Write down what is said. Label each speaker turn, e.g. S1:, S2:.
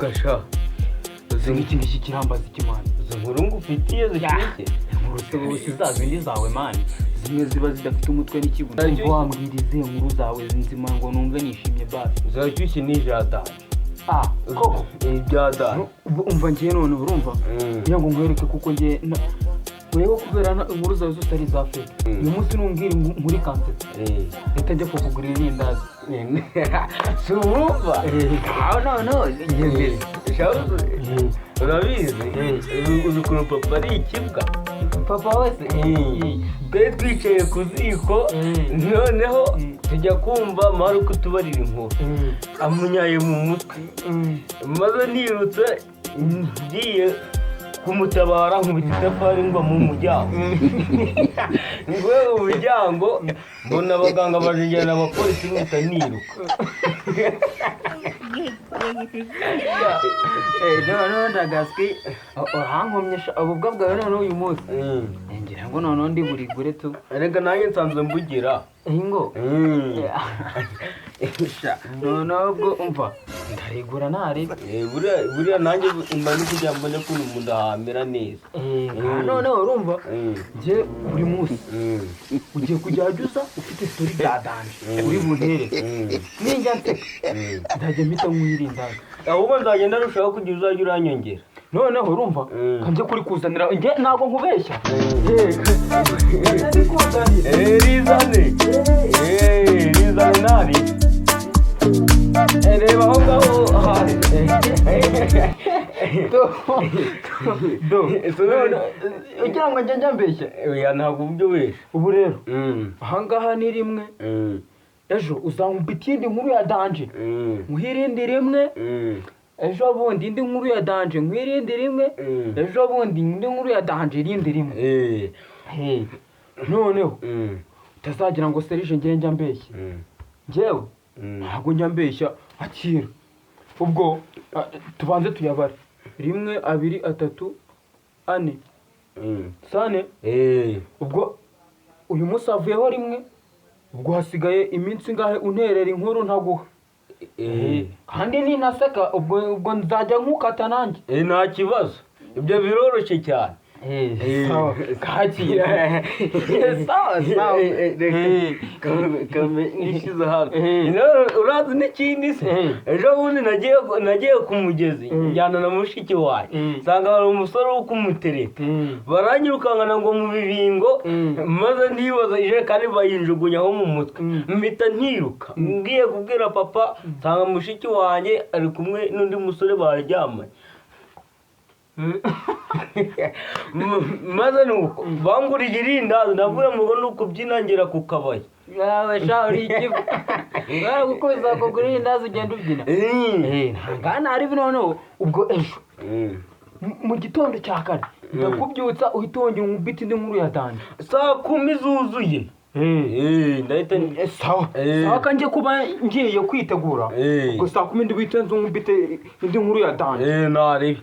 S1: Reka sha.
S2: Uzi nk'iki ngiki kirambaza iki, man?
S1: Izo nkuru ngufitiye zishyushye.
S2: Inkuru se za zindi zawe, man, zimwe ziba zidafite umutwe n'ikibuno? Umva, wambwira izihe nkuru zawe nzima ngo numve nishimye basi?
S1: Zirashyushye, ni ijadanje.
S2: Ah, koko?
S1: Ibyadanje.
S2: Umva, ngiye none, urumva, kugira ngo nkwereke kuko ngiye wewe kubera inkuru zawe zose ari iza fake. Uyu munsi numbwira inkuru ikansetsa, reka njya kukugurira irindazi.
S1: Si urumva?
S2: Aho noneho njye mbere.
S1: Urabizi, uzi ukuntu papa ari ikibwa?
S2: Papa wese.
S1: Twari twicaye ku ziko, noneho tujya kumva mari uko tubarira inkuru, amunyaye mu mutwe, maze nirutse ngiye kumutabara, nkubita itafari ngwa mu muryango. Ngwe mu muryango, mbona abaganga bajyana abapolisi, mpita niruka.
S2: Noneho ndagaswi, urankomye sha, ububwa bwawe noneho uyu munsi ngira ngo noneho ndi burigure tu.
S1: Reka nanjye nsanzwe mbugira.
S2: Ingo. Noneho ubwo umva, ndarigura ntarebe.
S1: Buriya nanjye mba ndi kugira ngo mbone ukuntu mu nda hamera neza.
S2: Noneho urumva, njye buri munsi ugiye kujya uza ufite story bya danger uri buntere, ninjya nseka nzajya mpita nkwirindaga.
S1: Ahubwo nzagenda arushaho kugira uzajya uranyongera.
S2: Noneho urumva, kanjye kuri kuzanira, njye ntabwo nkubeshya. Ndabikuzanira.
S1: Rizane. Rizane nari. Reba aho ngaho ahari.
S2: Do do. Ugira ngo njye njya mbeshya?
S1: Oya, ntabwo ubyo wesha.
S2: Ubu rero ahangaha ni rimwe. Ejo uzankubita iyindi nkuru ya danger, nkuhe irindi rimwe. Ejo bundi indi nkuru ya danger, nkuhe irindi rimwe. Ejo bundi indi nkuru ya danger, irindi rimwe. Hey, noneho utazagira ngo serije njye njya mbeshya. Njyewe ntabwo njya mbeshya. Akira ubwo, tubanze tuyabare: rimwe, abiri, atatu, ane, sane. Ubwo uyu munsi havuyeho rimwe, ubwo hasigaye iminsi ingahe unterera inkuru ntaguha? Kandi ninaseka, ubwo nzajya nkukata nanjye.
S1: Nta kibazo, ibyo biroroshye cyane.
S2: Sawa, kakira, sawa sawa.
S1: Nishyize hano. Urazi n'ikindi se? Ejo bundi nagiye ku mugezi, njyana na mushiki wanjye, nsanga hari umusore uri kumutereta, baranyirukankana ngo mu bibingo, maze ntibaza ijerekani bayinjugunyaho mu mutwe, mpita ntiruka ngiye kubwira papa, nsanga mushiki wanjye ari kumwe n'undi musore baryamanye. Maze nuko banguriye irindazi, navuye mu rugo nukubyina ngera ku kabari.
S2: Yawe sha, uri ikigo, baragukubise bakugurira irindazi ugenda ubyina. Ntangana hari noneho ubwo ejo mu gitondo cya kare ndakubyutsa, uhita wongera unkubita indi nkuru ya danger.
S1: Saa 10 zuzuye. Ndahita.
S2: Sawa. Sawa, kanjye kuba ngiye kwitegura. Ubwo saa 10 ndi buhite nzu nkubite indi nkuru ya danger.
S1: Ntarebe.